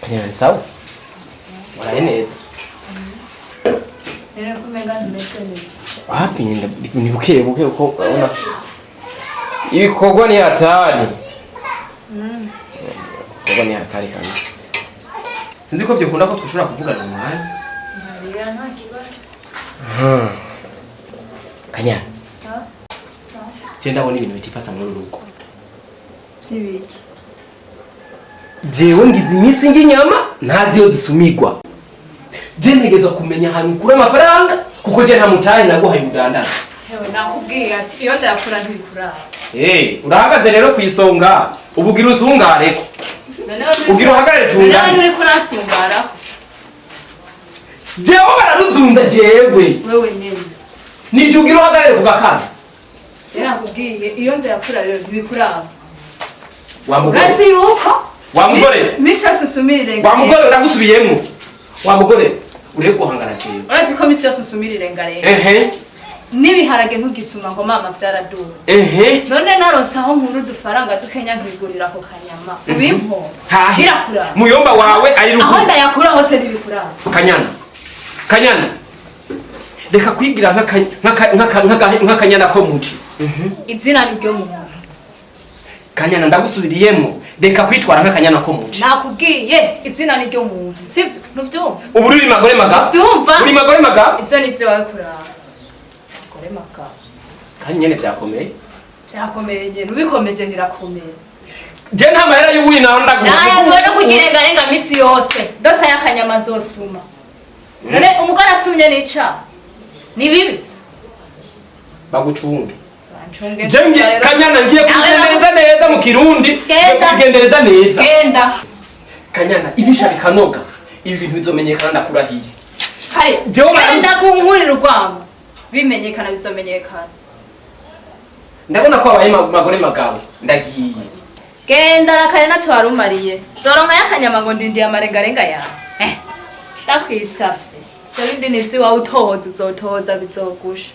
Kanyana, ni sawa? Waraye neza? Rero ko umenga ntumeze neza. Wapi, ni buke buke, uko urabona ibikorwa ni hatari. Ibikorwa ni hatari kabisa. Sinzi ko byokunda ko twashobora kuvugana mu mwanya. Mariya, nta kibazo. Kanyana, Sawa sawa. je ndabona ibintu bitifasa muri uru rugo. Vy'ibiki? Jewe ngize iminsi ng'inyama ntazi iyo zisumigwa. Je ntegerezwa kumenya ahantu ukura amafaranga, kuko je nta mutahe naguhaye udandaza. Hewe, nakubwiye ati iyo ndayakura ntibikuraba. Eh, urahagaze rero ku isonga, ubugira usungareko. Ugira uhagarare tungane. Nawe nturi kurasungara. Jewe bararuzunza jewe. Wewe nyene. Nije ugira uhagarare ku gakazi. Rero nakubwiye, iyo ndayakura rero ntibikuraba. Wa mugore. Urazi yuko Wa mugore. misi yose usumira irengarenga. Wa mugore, uragusubiyemwo. Wa mugore, urebe guhangana jewe. Urazi ko misi yose usumira irengarenga. N'ibiharage ntugisuma ngo mama vyaraduwe. None naronse aho nkura udufaranga dukenya nkigurira ako kanyama. Ubimpo. Hahe. Birakuraba. Muyomba wawe ari Aho ruguru. ndayakura hose ntibikuraba. Kanyana. Kanyana. Reka kwigira nk'akanyana ko muci. Izina ni ryo muntu. Kanyana, ndagusubiriyemwo. Reka kwitwara nk'akanyana ko muci. Nakubwiye, izina ni ryo muntu. Sivyo? Ntuvyumva? Ubu uri magore maga. Uvyumva? Uri magore maga. Ivyo nivyo wawe kuraba. Magore maga. Kandi nyene vyakomeye. Vyakomeye nyene, ubikomeje ntirakomeye. Je nta mahera y'uwina aho ndaguha. Naye mbona kugirengarenga misi yose. Ndose yakanyama nzosuma. None umugore asumye n'icaha? Ni bibi? Bagucunge. Bancunge. Je ngiye, Kanyana, ngiye kubigendereza neza mu Kirundi. Ngiye Genda. kubigendereza neza. Genda. Kanyana, ibisha bikanoga. Ibi bintu bizomenyekana, ndakurahiye. Kare, Jewe genda kunkurira urwamo. Bimenyekana bizomenyekana. Ndabona ko abaye magore magabo. Ndagiye. Genda rakaye, naco warumariye. Zoronka yakanyama ngo ndindiye amarengarenga yawe. Eh. Ndakwisavye. Ivyo bindi ni ivy'iwawe, utohoza uzotohoza bizogusha.